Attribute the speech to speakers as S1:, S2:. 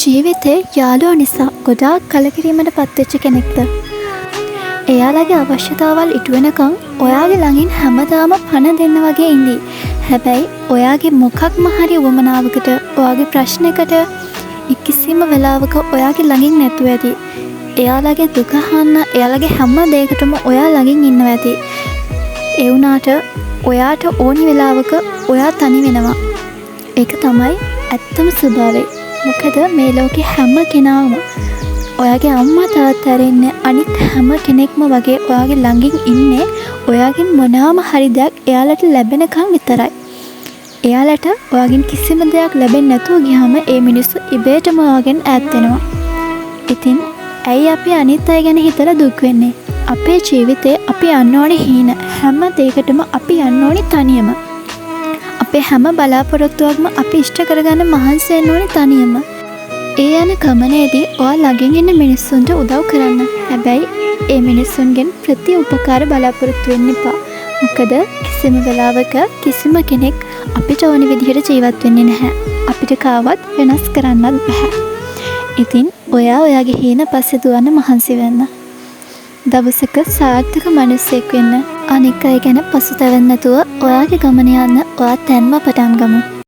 S1: ජීවිතේ යාළුවෝ නිසා ගොඩාක් කලකිරීමට පත්වෙච්ච කෙනෙක්ද? එයාලගේ අවශ්‍යතාවල් ඉටු වෙනකන් ඔයාගේ ළඟින් හැමදාම පණ දෙන්න වගේ ඉඳී. හැබැයි ඔයාගේ මොකක්ම හරි උවමනාවකට, ඔයාගේ ප්‍රශ්නයකට කිසිම වෙලාවක ඔයාගේ ළඟින් නැතුව ඇති. එයාලගේ දුක අහන්න, එයාලගේ හැම දේකටම ඔයා ළඟින් ඉන්නවා ඇති. ඒ වුණාට ඔයාට ඕනි වෙලාවක ඔයා තනි වෙනවා. ඒක තමයි ඇත්තම ස්වභාවය. මොකද මේ ලෝකෙ හැම කෙනාම, ඔයාගේ අම්මා තාත්තා ඇරෙන්න අනිත් හැම කෙනෙක්ම වගේ ඔයාගේ ළඟින් ඉන්නේ ඔයාගෙන් මොනාම හරි දෙයක් එයාලට ලැබෙනකන් විතරයි. එයාලට ඔයාගෙන් කිසිම දෙයක් ලැබෙන්නේ නැතුව ගියාම ඒ මිනිස්සු ඉබේටම ඔයාගෙන් ඈත් වෙනවා. ඉතින් ඇයි අපි අනිත් අය ගැන හිතලා දුක් වෙන්නේ? අපේ ජීවිතේ අපි යන්න ඕනේ හීන හැම දේකටම අපි යන්න ඕනි තනියම. අපේ හැම බලාපොරොත්තුවක්ම අපි ඉෂ්ට කරගන්න මහන්සි වෙන්න ඕනි තනියම. ඒ යන ගමනේදී ඔයා ළඟින් ඉන්න මිනිස්සුන්ට උදව් කරන්න. හැබැයි ඒ මිනිස්සුන්ගෙන් ප්‍රති උපකාර බලාපොරොත්තු වෙන්න එපා. මොකද කිසිම වෙලාවක කිසිම කෙනෙක් අපිට ඕනි විදිහට ජීවත් වෙන්නේ නැහැ. අපිට කාවත් වෙනස් කරන්නත් බැහැ. ඉතින් ඔයා ඔයාගේ හීන පස්සේ දුවන්න මහන්සි වෙන්න. දවසක සාර්ථක මනුස්සයෙක් වෙන්න. අනික් අය ගැන පසුතැවෙන්නේ නැතුව ඔයාගේ ගමන යන්න ඔයා දැන්ම පටන් ගමු.